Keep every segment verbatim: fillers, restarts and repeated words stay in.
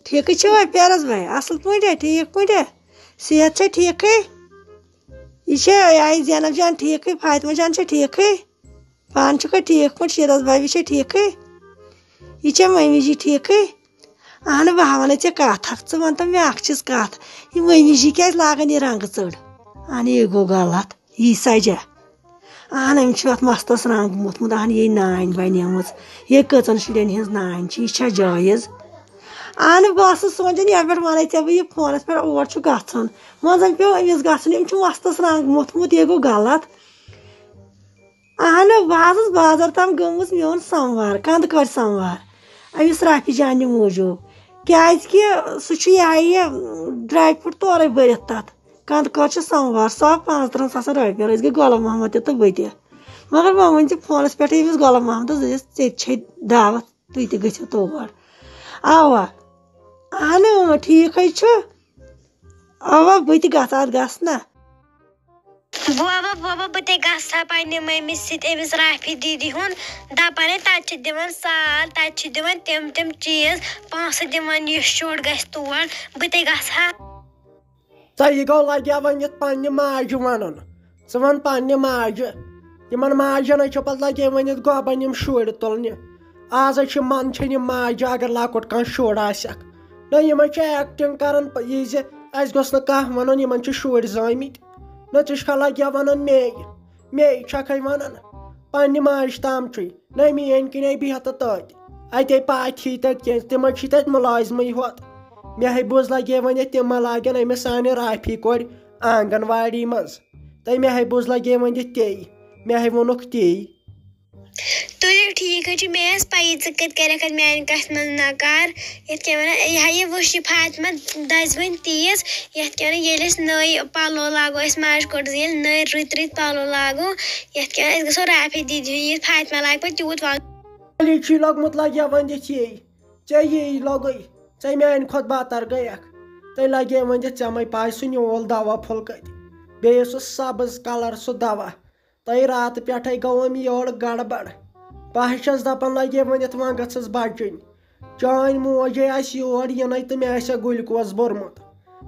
ٹھیکٕے چھِوا پیرس بھاے؟ اصل پٲٹھۍ ہا؟ ٹھیک پٲٹھۍ ہا؟ صحت چھا ٹھیکٕے؟ یہِ چھا یہِ زینب جان ٹھیکٕے؟ فاطمہ جان چھا ٹھیکٕے؟ پانہٕ چھُکھا ٹھیک پٲٹھۍ؟ شیراز بابی چھا ٹھیکٕے؟ یہِ چھا مٔمی جی ٹھیکٕے؟ اہن بہٕ ہا ونَے ژےٚ کتھ اکھ، ژٕ ون تہٕ مےٚ اکھ چیٖز کتھ، یہِ مٔمی جی کیازِ لاگان یہِ رنٛگہٕ ژٔڑ؟ اہن یہِ گوٚو غلط، یی سجا۔ اہن أمۍ چھُ اتھ مستس رنٛگ موٚتھمُت، اہن یہِ نانۍ بنیمٕژ، یہِ کٔژن شُرٮ۪ن ہٕنٛز نانۍ چھِ، یہِ چھا جٲیز؟ اہن بہٕ ٲسٕس سونٛچان یپٲرۍ ونَے ژےٚ بہٕ یہِ فونس پٮ۪ٹھ اور چھُ گژھُن، وۄنۍ زن پیوٚو أمِس گژھُن، أمۍ چھُ مستس رنٛگ موٚتھمُت، یہِ گوٚو غلط۔ اہن بہٕ حظ ٲسٕس بازر تام گٔمٕژ، مےٚ اوٚن سموار، کندٕ کٔر سموار أمِس رافی جانہِ موٗجوٗب، کیازِ کہِ سُہ چھُ یہِ ہا یہِ ڈراے فروٗٹ تورے بٔرِتھ تتھ۔ کندٕ کٔر چھِ سموار، سُہ آو پانٛژترٕٛہن ساسن رۄپین، أسۍ گٔے غلام محمد تہِ تہٕ بہٕ تہِ۔ مگر وۄنۍ ؤنۍ زِ فونس پٮ۪ٹھٕے أمِس غلام محمدس، دٔپِس ژےٚ تہِ چھے دعوت، تُہۍ تہِ گٔژھِو تور۔ اوا، اہن اۭں، ٹھیک ہے چھُ۔ اوا، بہٕ تہِ گژھٕ، اتھ گژھٕ نا۔ بوبا، بوبا، بہٕ تے گژھٕ ہا پننہِ مٔمی سۭتۍ أمِس رافی دیدی ہُنٛد۔ دپان ہے تتہِ چھِ دِوان سال، تتہِ چھِ دِوان تِم تِم چیٖز، پونٛسہٕ دِوان، یُس شُر گژھِ تور۔ بہٕ تے گژھٕ ہا۔ ژےٚ یہِ گوٚو لگیا وۄنۍ یتھ پننہِ ماجہِ ونُن۔ ژٕ ون پننہِ ماجہِ۔ یِمن ماجن ہے چھِ پتہٕ لگے وۄنۍ یتھ گۄبن یِم شُرۍ تُلنہِ۔ آز ہے چھِ منٛدچھان یِم ماجہِ، اگر لۄکُٹ کانٛہہ شُر آسٮ۪کھ۔ نہ، یِمن چھِ acting کران پ-، یہِ زِ اسہِ گوٚژھ نہٕ کانٛہہ ونُن یِمن چھِ شُرۍ زٲمٕتۍ۔ نہ، ژٕ چھکھا لگیا ونان مے، مے چھکھے ونان؟ پننہِ ماجہِ تام چھُے۔ نہ، میٲنۍ کِنۍ ہے بیٚہہ تہٕ تٔتۍ۔ اتے پاتھی تتہِ کینٛہہ، تِمے چھِ تتہِ مُلازمٕے ہوت۔ مےٚ ہے بوٗز لگے وۄنۍ تِم ما لاگن أمِس سانہِ رافی کورِ آنگن واڑی منٛز۔ تہٕ مےٚ ہے بوٗز لگے وۄنۍ تے۔ مےٚ ہے ووٚنُکھ تے۔ تُلِو ٹھیٖک حظ چھُ، مےٚ ٲس پَیی ژٕ کَتہِ کَرَکھ اَتھ میٛانہِ کَتھِ منٛز نَکار۔ یَتھ کیٛاہ وَنان، یہِ ہا یہِ وٕچھ یہِ فاطمہ دَزِ وۄنۍ تیٖژ، یَتھ کیٛاہ وَنان، ییٚلہِ أسۍ نٔے پَلو لاگو، أسۍ ماجہِ کوٚٹ زِ ییٚلہِ نٔے رٕتۍ رٕتۍ پَلو لاگو، یَتھ کیٛاہ وَنان، أسۍ گژھو رافی دیدی ہُنٛد، یہِ فاطمہ لاگہِ پَتہٕ تیوٗت وَل۔ علی چھُے لوٚگمُت لَگہِ وۄنۍ یہِ چھی، ژےٚ یی لوٚگُے، ژےٚ میٛانہِ کھۄتہٕ بَتر گٔیَکھ۔ تۄہہِ لَگے وۄنۍ یہِ ژےٚ مَے پَے سُہ نیول دَوا پھوٚل کَتہِ، بیٚیہِ سُہ سَبٕز کَلَر سُہ دَوا۔ تۄہہِ راتہٕ پٮ۪ٹھَے گوٚوُم یورٕ گڑبڑ۔ بہٕ ہا چھَس دَپان لَگے وۄنۍ یَتھ وۄنۍ گٔژھٕس بَچٕنۍ۔ چٲنۍ موج ہے آسہِ یور یِنَے تہٕ مےٚ آسہِ ہا گُلۍ کوس بوٚرمُت۔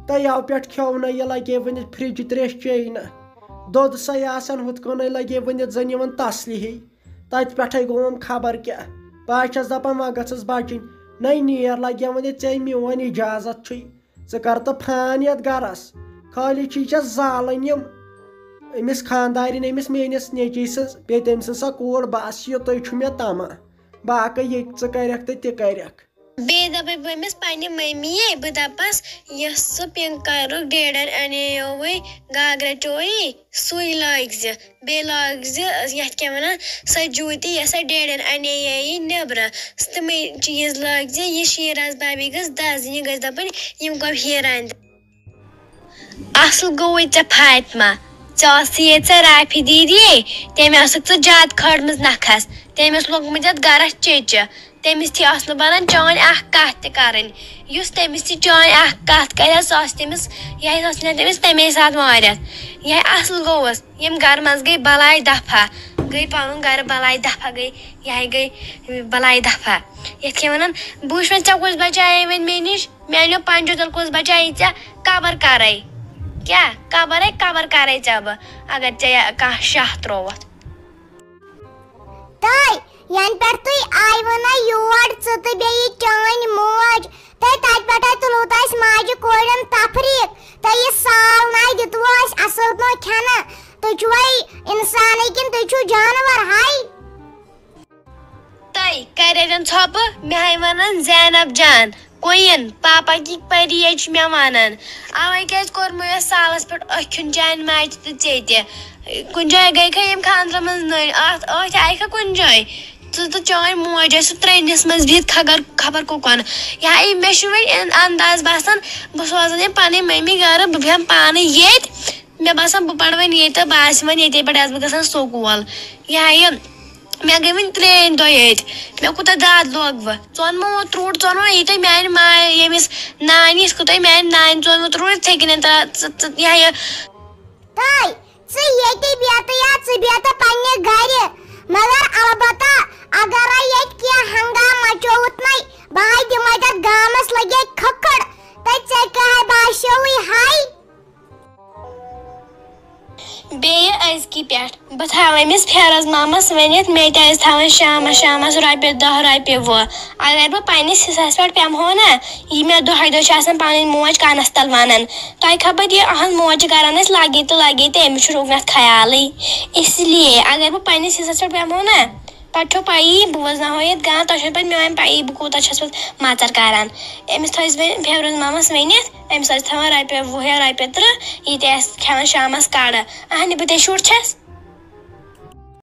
تہٕ یَوٕ پٮ۪ٹھ کھیوٚو نہٕ یہِ لَگے وۄنۍ یَتھ فرٛج ترٛیش چیٚیہِ نہٕ۔ دۄد سَے آسَن ہُتھ کٔنَے لَگے وۄنۍ یَتھ زَن یِوان تَسلہِ ہِوۍ۔ تَتہِ پٮ۪ٹھَے گوٚوُم خبر کیٛاہ۔ بہٕ ہا چھَس دَپان وۄنۍ گٔژھٕس بَچٕنۍ۔ نَے نیر لَگے وۄنۍ یَتھ ژےٚ میون اِجازت چھُے۔ ژٕ کر تہٕ پھان یتھ گرس۔ خٲلی چھی ژےٚ زالٕنۍ یِم۔ أمِس خاندارِنۍ، أمِس میٲنِس نیٚچی سٕنٛز، بیٚیہِ تٔمۍ سٕنٛز سۄ کوٗر، بس یُتُے چھُ مےٚ طمع۔ باقٕے ییٚتہِ ژٕ کرکھ تہٕ تہِ کرکھ۔ بیٚیہِ دَپَے بہٕ أمِس پننہِ مٔمی یے، بہٕ دَپَس، یۄس سُہ پِنک کلرُک ڈیڈن اَنیووُے گاگرا چولی، سُے لٲگۍ زِ۔ بیٚیہِ لاگ زِ یَتھ کیٛاہ وَنان، سۄ جوٗتی یۄس سۄ ڈیڈٮ۪ن اَنے یہِ نیٚبرٕ، تِمَے چیٖز لٲگ زِ۔ یہِ شیٖراز بابی گٔژھ دَزٕنۍ، یہِ گٔژھ دَپٕنۍ، یِم کَم ہیٖران۔ اَصٕل گوٚوُے ژےٚ فاطمہ، ژےٚ ٲسٕے ییٚتہِ ژےٚ رافی دیدی، تٔمۍ ٲسٕکھ ژٕ زیادٕ کھٲلمٕژ نَکھَس، تٔمۍ ٲس لوٚگمُت یَتھ گَرَس چیٚچہِ۔ تٔمِس تہِ ٲس نہٕ بَنان چٲنۍ اَکھ کَتھ تہِ کَرٕنۍ۔ یُس تٔمِس تہِ چٲنۍ اَکھ کَتھ کَرِ ہا، سۄ ٲس تٔمِس، یہِ ٲس نہٕ تٔمِس تَمے ساتہٕ مٲرِتھ۔ یہِ اَصٕل گوٚوُس۔ یِم گَرٕ منٛز گٔے بَلاے دَفعہ، گٔے پَنُن گَرٕ بَلاے دَفعہ، گٔے یہِ ہَے گٔے بَلاے دَفعہ۔ یَتھ کیٛاہ وَنان، بہٕ وٕچھ وۄنۍ ژےٚ کُس بَچایے وۄنۍ مےٚ نِش، میٛانیو پنٛجو تَل کُس بَچایے ژےٚ، قبر کَرَے۔ کیٛاہ قبر ہے قبر کَرَے ژےٚ بہٕ، اگر ژےٚ کانٛہہ شاہ ترٛووُتھ۔ تہٕ ینہٕ پٮ۪ٹھ تُہۍ آیوٕ نا یور، ژٕ تہٕ بیٚیہِ چٲنۍ موج، تہٕ تتہِ پٮ۪ٹھے تُلوٕ تہٕ اسہِ ماجہِ کورٮ۪ن تفریٖق، تہٕ یہِ سال ناے دِتوٕ اسہِ اصل پٲٹھۍ کھٮ۪نہٕ۔ تُہۍ چھِوے انسانٕے کِنہٕ تُہۍ چھِو جانور؟ ہاے۔ تۄہہِ کریرن ژھۄپہٕ، مےٚ ہاے ونان زینب جان۔ Queen، پاپا کی پری یے چھُ مےٚ ونان۔ اوے کیازِ کوٚر مےٚ یتھ سالس پٮ۪ٹھ أکھیُن چانہِ ماجہِ تہٕ ژےٚ تہِ؟ کُنہِ جایہِ گٔے کھا ییٚمہِ خانٛدرٕ منٛز نٔنۍ؟ اتھ أتھۍ آیہِ کھا کُنہِ جایہِ؟ ژٕ تہٕ چٲنۍ موج ٲسِو ترٛیٚنِس منٛز بِہِتھ خبر، خبر کُکُن۔ یہِ ہا یہِ مےٚ چھُ وۄنۍ ان-، انداز باسان، بہٕ سوزن یہِ پنٕنۍ مٔمی گرٕ، بہٕ بیٚہمہٕ پانہٕ ییٚتہِ۔ مےٚ باسان، بہٕ پرٕ وۄنۍ ییٚتہِ، بہٕ آسہٕ وۄنۍ ییٚتے پٮ۪ٹھ آسہٕ بہٕ گژھان سکوٗل۔ یہِ ہا یہِ، مےٚ گٔے وۄنۍ ترٛیٚیِم دۄہ ییٚتہِ۔ مےٚ کوٗتاہ دَگ لوگ وۄنۍ۔ ژٕ وَن مےٚ وۄنۍ ترٛوٹ، ژٕ وَن مےٚ یہِ تۄہہِ میٛانہِ ماے، ییٚمِس نانہِ، یِتھ کٔنۍ تۄہہِ میٛانہِ نانہِ، ژٕ وَن مےٚ ترٛوٹ یِتھَے کٔنۍ ترٛا-، ژٕ، ژٕ، یہِ ہا یہِ۔ تۄہہِ، ژٕ ییٚتہِ بیٚہتہٕ یا ژٕ بیٚہتہٕ پننہِ گرِ، مگر البتہ اگرے ییٚتہِ کینٛہہ ہنگامہٕ مچووُتھ نے، بہٕ ہاے دِمے تتھ گامس لگے کھٔ کی پٮ۪ٹھ۔ بہٕ تھاوٕ أمِس فیروز مامس ؤنِتھ، مےٚ تہِ آسہِ تھاوٕنۍ شامس، شامس رۄپیہِ دَہ، رۄپیہِ وُہ۔ اگر بہٕ پننِس حصس پٮ۪ٹھ پٮ۪مہٕ ہو نا، یہِ مےٚ دۄہے دۄہے چھِ آسان پنٕنۍ موج کنس تل ونان، تۄہہِ خبر یہِ اہنٛز موج چھِ کران اَسہِ لگے تہٕ لگے تہٕ أمِس چھُنہٕ اُکنتھ خیالٕے۔ اس لیے اگر بہٕ پننِس حصس پٮ۪ٹھ پٮ۪مہٕ ہو نا، پتہٕ چھو پَیی، بہٕ وزناوہو ییٚتہِ گان، تۄہہِ چھو پَتہٕ میٲنۍ پَیی، بہٕ کوٗتاہ چھَس پَتہٕ مَژر کران۔ أمِس تھٲیِزِ وۄنۍ فیروز مامَس ؤنِتھ، أمِس ٲسۍ تھاوان رۄپیہِ وُہ یا رۄپیہِ تٕرٛہ، یہِ تہِ آسہِ کھٮ۪وان شامَس کَڑٕ۔ اَہنہِ، بہٕ تے شُر چھَس۔